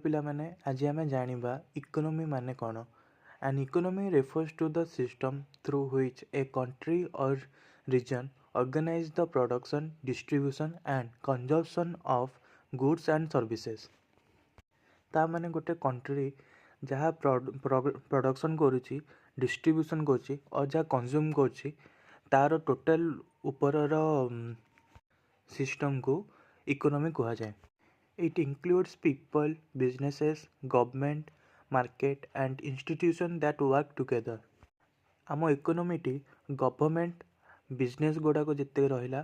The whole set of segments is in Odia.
ପିଲାମାନେ, ଆଜି ଆମେ ଜାଣିବା ଇକୋନୋମି ମାନେ କ'ଣ। An economy refers to the system through which a country or region organize the production, distribution and consumption of goods and services. ତା ମାନେ ଗୋଟେ କଣ୍ଟ୍ରି ଯାହା ପ୍ରଡକ୍ସନ୍ କରୁଛି, ଡିଷ୍ଟ୍ରିବ୍ୟୁସନ୍ କରୁଛି ଆଉ ଯାହା କନଜ୍ୟୁମ୍ କରୁଛି, ତାର ଟୋଟାଲ୍ ଉପରର ସିଷ୍ଟମ୍କୁ ଇକୋନୋମି କୁହାଯାଏ। It includes people, businesses, government, market and institution that work together. ଆମ ଇକୋନୋମିଟି ଗଭର୍ଣ୍ଣମେଣ୍ଟ, ବିଜନେସ୍ ଗୁଡ଼ାକ ଯେତିକି ରହିଲା,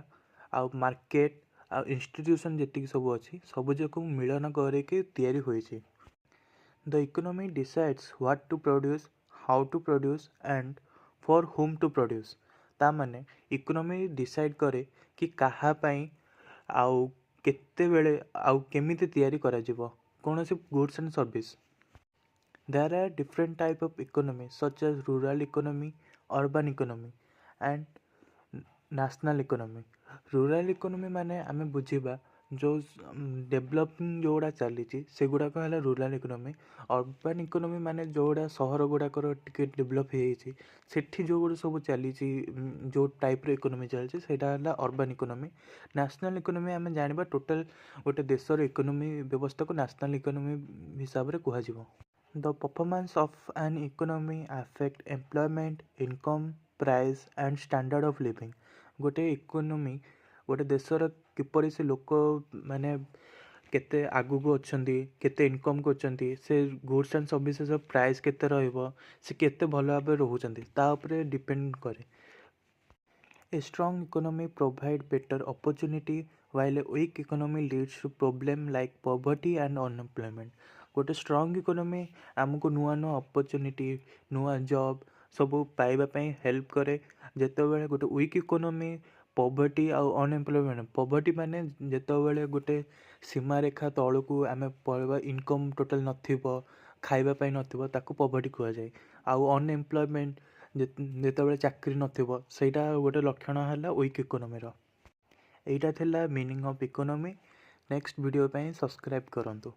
ଆଉ ମାର୍କେଟ ଆଉ ଇନଷ୍ଟିଟ୍ୟୁସନ୍ ଯେତିକି ସବୁ ଅଛି, ସବୁଯାକ ମିଳନ କରିକି ତିଆରି ହୋଇଛି। The economy decides what to produce, how to produce and for whom to produce. ତା ମାନେ ଇକୋନୋମି ଡିସାଇଡ଼୍ କରେ କି କାହା ପାଇଁ ଆଉ କେତେବେଳେ ଆଉ କେମିତି ତିଆରି କରାଯିବ କୌଣସି goods and service. There are different type of economy, such as rural economy, urban economy and national economy. Rural economy ମାନେ ଆମେ ବୁଝିବା ଯେଉଁ ଡେଭଲପିଂ ଯେଉଁଗୁଡ଼ା ଚାଲିଛି, ସେଗୁଡ଼ାକ ହେଲା ରୁରାଲ୍ ଇକୋନୋମି। ଅର୍ବାନ୍ ଇକୋନୋମି ମାନେ ଯେଉଁଗୁଡ଼ା ସହର ଗୁଡ଼ାକର ଟିକେ ଡେଭଲପ୍ ହେଇଯାଇଛି, ସେଠି ଯେଉଁଗୁଡ଼ା ସବୁ ଚାଲିଛି, ଯେଉଁ ଟାଇପ୍ର ଇକୋନୋମି ଚାଲିଛି, ସେଇଟା ହେଲା ଅର୍ବାନ୍ ଇକୋନୋମି। ନ୍ୟାସନାଲ୍ ଇକୋନୋମି ଆମେ ଜାଣିବା ଟୋଟାଲ୍ ଗୋଟେ ଦେଶର ଇକୋନୋମି ବ୍ୟବସ୍ଥାକୁ ନ୍ୟାସନାଲ୍ ଇକୋନୋମି ହିସାବରେ କୁହାଯିବ। The performance of an economy affect employment, income, price and standard of living. ଗୋଟେ ଇକୋନୋମି ଗୋଟେ ଦେଶର କିପରି ସେ ଲୋକ ମାନେ କେତେ ଆଗକୁ ଅଛନ୍ତି, କେତେ ଇନକମ୍ କରୁଛନ୍ତି, ସେ ଗୁଡ୍ସ ଆଣ୍ଡ ସର୍ଭିସେସ୍ର ପ୍ରାଇସ୍ କେତେ ରହିବ, ସେ କେତେ ଭଲ ଭାବରେ ରହୁଛନ୍ତି, ତା ଉପରେ ଡିପେଣ୍ଡ କରେ। A strong economy provide better opportunity, while a weak economy leads to problem like poverty and unemployment. ଗୋଟେ ଷ୍ଟ୍ରଙ୍ଗ ଇକୋନୋମି ଆମକୁ ନୂଆ ନୂଆ ଅପରଚ୍ୟୁନିଟି, ନୂଆ ଜବ୍ ସବୁ ପାଇବା ପାଇଁ ହେଲ୍ପ କରେ, ଯେତେବେଳେ ଗୋଟେ ୱିକ୍ ଇକୋନୋମି ପଭର୍ଟି ଆଉ ଅନଏମ୍ପ୍ଲୟମେଣ୍ଟ। ପଭର୍ଟି ମାନେ ଯେତେବେଳେ ଗୋଟେ ସୀମାରେଖା ତଳକୁ ଆମେ ପଳେଇବା, ଇନକମ୍ ଟୋଟାଲ୍ ନଥିବ, ଖାଇବା ପାଇଁ ନଥିବ, ତାକୁ ପଭର୍ଟି କୁହାଯାଏ। ଆଉ ଅନଏମ୍ପ୍ଲୟମେଣ୍ଟ, ଯେତେବେଳେ ଚାକିରି ନଥିବ, ସେଇଟା ଗୋଟେ ଲକ୍ଷଣ ହେଲା ୱିକ୍ ଇକୋନୋମିର। ଏଇଟା ଥିଲା meaning of economy. Next video ପାଇଁ ସବସ୍କ୍ରାଇବ୍ କରନ୍ତୁ।